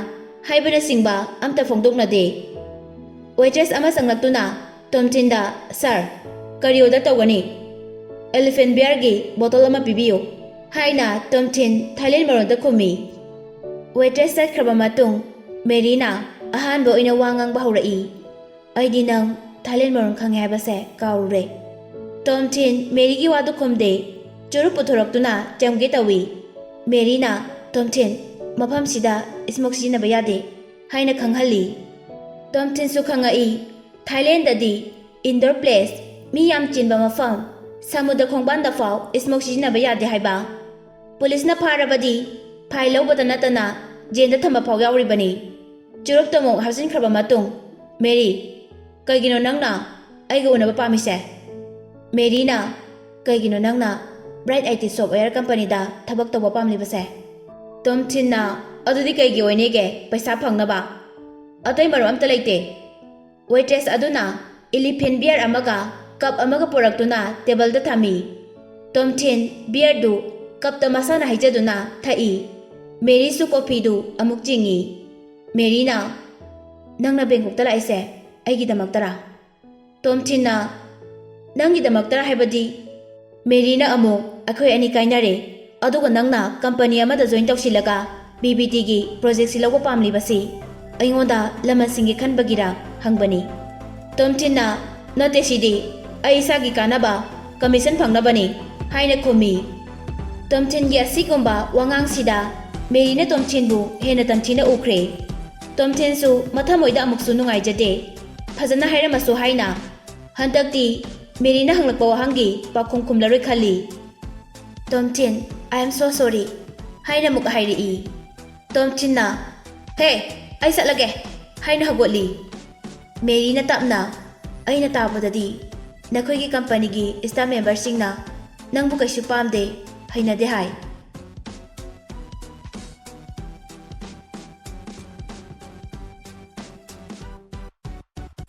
ꯍꯥꯏꯕꯅꯆꯤꯡꯕ ꯑꯝꯇ ꯐꯣꯡꯗꯣꯛꯅꯗꯦ꯫ ꯋꯦꯇ꯭ꯔꯦꯁ ꯑꯃ ꯆꯪꯂꯛꯇꯨꯅ ꯇꯣꯝꯊꯤꯟꯗ, "ꯁꯥꯔ, ꯀꯔꯤ ꯑꯣꯔꯗꯔ ꯇꯧꯒꯅꯤ?" "ꯑꯦꯂꯤꯐꯦꯟ ꯕꯤꯌꯔꯒꯤ ꯕꯣꯇꯜ ꯑꯃ ꯄꯤꯕꯤꯌꯨ" ꯍꯥꯏꯅ ꯇꯣꯝꯊꯤꯟ ꯊꯥꯏꯂꯦꯟ ꯃꯔꯣꯟꯗ ꯈꯨꯝꯃꯤ꯫ ꯋꯦꯇ꯭ꯔꯦꯁ ꯆꯠꯈ꯭ꯔꯕ ꯃꯇꯨꯡ ꯃꯦꯔꯤꯅ ꯑꯍꯥꯟꯕ ꯑꯣꯏꯅ ꯋꯥ ꯉꯥꯡꯕ ꯍꯧꯔꯛꯏ꯫ "ꯑꯩꯗꯤ ꯅꯪ ꯊꯥꯏꯂꯦꯟ ꯃꯔꯣꯟ ꯈꯪꯉꯦ ꯍꯥꯏꯕꯁꯦ ꯀꯥꯎꯔꯨꯔꯦ꯫ ꯇꯣꯝꯊꯤꯟ ꯃꯦꯔꯤꯒꯤ ꯋꯥꯗꯨ ꯈꯨꯝꯗꯦ꯫ ꯆꯨꯔꯨꯞ ꯄꯨꯊꯣꯔꯛꯇꯨꯅ ꯆꯝꯒꯦ ꯇꯧꯏ꯫ ꯃꯦꯔꯤꯅ, "ꯇꯣꯝꯊꯤꯟ, ꯃꯐꯝꯁꯤꯗ ꯁ꯭ꯃꯣꯛ ꯁꯤꯖꯤꯟꯅꯕ ꯌꯥꯗꯦ" ꯍꯥꯏꯅ ꯈꯪꯍꯜꯂꯤ꯫ ꯇꯣꯝꯊꯤꯟꯁꯨ ꯈꯪꯉꯛꯏ, ꯊꯥꯏꯂꯦꯟꯗꯗꯤ ꯏꯟꯗꯣꯔ ꯄ꯭ꯂꯦꯁ, ꯃꯤ ꯌꯥꯝ ꯆꯤꯟꯕ ꯃꯐꯝ, ꯁꯃꯨꯗ꯭ꯔ ꯈꯣꯡꯕꯥꯟꯗ ꯐꯥꯎ ꯁ꯭ꯃꯣꯛ ꯁꯤꯖꯤꯟꯅꯕ ꯌꯥꯗꯦ ꯍꯥꯏꯕ꯫ ꯄꯨꯂꯤꯁꯅ ꯐꯥꯔꯕꯗꯤ ꯐꯥꯏꯜ ꯂꯧꯕꯇ ꯅꯠꯇꯅ ꯖꯦꯜꯗ ꯊꯝꯕ ꯐꯥꯎ ꯌꯥꯎꯔꯤꯕꯅꯤ꯫ ꯆꯨꯔꯨꯞꯇꯨ ꯑꯃꯨꯛ ꯍꯥꯞꯆꯤꯟꯈ꯭ꯔꯕ ꯃꯇꯨꯡ, ꯃꯦꯔꯤ, "ꯀꯩꯒꯤꯅꯣ ꯅꯪꯅ ꯑꯩꯒ ꯎꯅꯕ ꯄꯥꯝꯃꯤꯁꯦ?" ꯃꯦꯔꯤꯅ, "ꯀꯩꯒꯤꯅꯣ ꯅꯪꯅ ꯕ꯭ꯔꯥꯏꯠ ꯑꯥꯏ ꯇꯤ ꯁꯣꯞꯋꯦꯌꯔ ꯀꯝꯄꯅꯤꯗ ꯊꯕꯛ ꯇꯧꯕ ꯄꯥꯝꯂꯤꯕꯁꯦ?" ꯇꯣꯝꯊꯤꯟꯅ, "ꯑꯗꯨꯗꯤ ꯀꯩꯒꯤ ꯑꯣꯏꯅꯤꯒꯦ? ꯄꯩꯁꯥ ꯐꯪꯅꯕ꯫ ꯑꯇꯩ ꯃꯔꯝ ꯑꯝꯇ ꯂꯩꯇꯦ꯫" ꯋꯦꯇ꯭ꯔꯦꯁ ꯑꯗꯨꯅ ꯏꯂꯤꯐꯦꯟ ꯕꯤꯌꯔ ꯑꯃꯒ ꯀꯞ ꯑꯃꯒ ꯄꯨꯔꯛꯇꯨꯅ ꯇꯦꯕꯜꯗ ꯊꯝꯃꯤ꯫ ꯇꯣꯝꯊꯤꯟ ꯕꯤꯌꯔꯗꯨ ꯀꯞꯇ ꯃꯁꯥꯅ ꯍꯩꯖꯗꯨꯅ ꯊꯛꯏ꯫ ꯃꯦꯔꯤꯁꯨ ꯀꯣꯐꯤꯗꯨ ꯑꯃꯨꯛ ꯆꯤꯡꯏ꯫ ꯃꯦꯔꯤꯅ, "ꯅꯪꯅ ꯕꯦꯡꯀꯣꯛꯇ ꯂꯥꯛꯏꯁꯦ ꯑꯩꯒꯤꯗꯃꯛꯇꯔꯥ?" ꯇꯣꯝꯊꯤꯟꯅ, "ꯅꯪꯒꯤꯗꯃꯛꯇꯔꯥ ꯍꯥꯏꯕꯗꯤ?" ꯃꯦꯔꯤꯅ ꯑꯃꯨꯛ, "ꯑꯩꯈꯣꯏ ꯑꯅꯤ ꯀꯥꯏꯅꯔꯦ, ꯑꯗꯨꯒ ꯅꯪꯅ ꯀꯝꯄꯅꯤ ꯑꯃꯗ ꯖꯣꯏꯟ ꯇꯧꯁꯤꯜꯂꯒ ꯕꯤ ꯕꯤ ꯇꯤꯒꯤ ꯄ꯭ꯔꯣꯖꯦꯛꯁꯤ ꯂꯧꯕ ꯄꯥꯝꯂꯤꯕꯁꯤ ꯑꯩꯉꯣꯟꯗ ꯂꯃꯟ ꯁꯤꯡꯒꯦ ꯈꯟꯕꯒꯤꯔꯥ?" ꯍꯪꯕꯅꯤ꯫ ꯇꯣꯝꯊꯤꯟꯅ, "ꯅꯠꯇꯦ, ꯁꯤꯗꯤ ꯑꯩ ꯏꯁꯥꯒꯤ ꯀꯥꯟꯅꯕ, ꯀꯃꯤꯁꯟ ꯐꯪꯅꯕꯅꯤ" ꯍꯥꯏꯅ ꯈꯨꯝꯃꯤ꯫ ꯇꯣꯝꯊꯤꯟꯒꯤ ꯑꯁꯤꯒꯨꯝꯕ ꯋꯥꯉꯥꯡꯁꯤꯗ ꯃꯦꯔꯤꯅ ꯇꯣꯝꯊꯤꯟꯕꯨ ꯍꯦꯟꯅ ꯇꯝꯊꯤꯅ ꯎꯈ꯭ꯔꯦ꯫ ꯇꯣꯝꯊꯤꯟꯁꯨ ꯃꯊꯃꯣꯏꯗ ꯑꯃꯨꯛꯁꯨ ꯅꯨꯡꯉꯥꯏꯖꯗꯦ꯫ ꯐꯖꯅ ꯍꯥꯏꯔꯝꯃꯁꯨ ꯍꯥꯏꯅ ꯍꯟꯗꯛꯇꯤ ꯃꯦꯔꯤꯅ ꯍꯪꯂꯛꯄ ꯋꯥꯍꯪꯒꯤ ꯄꯥꯎꯈꯨꯝ ꯈꯨꯝꯂꯔꯣꯏ ꯈꯜꯂꯤ꯫ "ꯇꯣꯝꯊꯤꯟ, I am so sorry" ꯍꯥꯏꯅ ꯑꯃꯨꯛ ꯍꯥꯏꯔꯛꯏ꯫ ꯇꯣꯝꯊꯤꯟꯅ, "ꯍꯦ, ꯑꯩ ꯆꯠꯂꯒꯦ" ꯍꯥꯏꯅ ꯍꯧꯒꯠꯂꯤ꯫ ꯃꯦꯔꯤꯅ ꯇꯞꯅ, "ꯑꯩꯅ ꯇꯥꯕꯗꯗꯤ ꯅꯈꯣꯏꯒꯤ ꯀꯝꯄꯅꯤꯒꯤ ꯁ꯭ꯇꯥꯐ ꯃꯦꯝꯕꯔꯁꯤꯡꯅ ꯅꯪꯕꯨ ꯀꯩꯁꯨ ꯄꯥꯝꯗꯦ, ꯍꯩꯅꯗꯦ ꯍꯥꯏ꯫